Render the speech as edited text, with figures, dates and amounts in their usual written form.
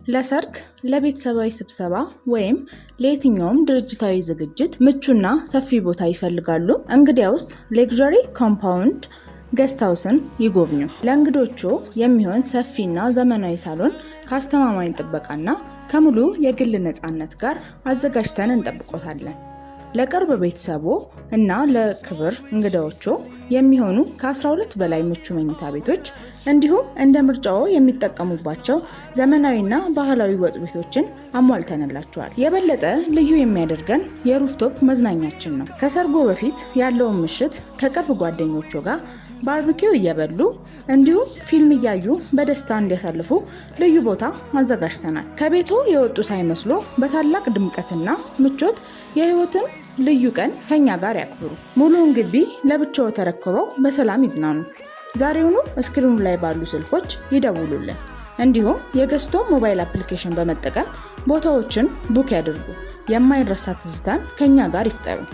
ለሰርግ፣ ለቤተሰባዊ ስብሰባ ወይም ለየትኛውም ድርጅታዊ ዝግጅት ምቹና ሰፊ ቦታ ይፈልጋሉ? እንግዲያውስ Luxury Compound Guest House ን ይጎብኙ። ለእንግዶቹ የሚሆን ሰፊና ዘመናዊ ሳሎን ከአስተማማኝ ጥበቃና ከሙሉ የግል ነፃነት ጋር አዘጋጅተን እንጠብቆታለን። ለቅርብ ቤተሰቦ እና ለክብር እንግዳዎቹ የሚሆኑ ከ12 በላይ ምቹ መኝታ ቤቶች እንዲሁም እንደ ምርጫዎ የሚጠቀሙባቸው ዘመናዊና ባህላዊ ወጥ ቤቶችን አሟልተንላቸዋል። የበለጠ ልዩ የሚያደርገን የ rooftop መዝናኛችን ነው። ከሰርጎ በፊት ያለውን ምሽት ከቅርብ ጓደኞቹ ጋር barbecue እየበሉ እንዲሁም ፊልም እያዩ በደስታ እንዲያሳልፉ ልዩ ቦታ አዘጋጅተናል። ከቤቱ የወጡ ሳይመስሎ በታላቅ ድምቀትና ምቾት የህይወትን ልዩ ቀን ከኛ ጋር ያክብሩ። ሙሉውን ግቢ ለብቻው ተረክበው በሰላም ይዝናኑ። ዛሬውኑ screen ኑ ላይ ባሉ ስልኮች ይደውሉልን። እንዲሁም የገስቶ mobile application በመጠቀም ቦታዎችን book ያድርጉ። የማይረሳ ትዝታን ከኛ ጋር ይፍጠሩ።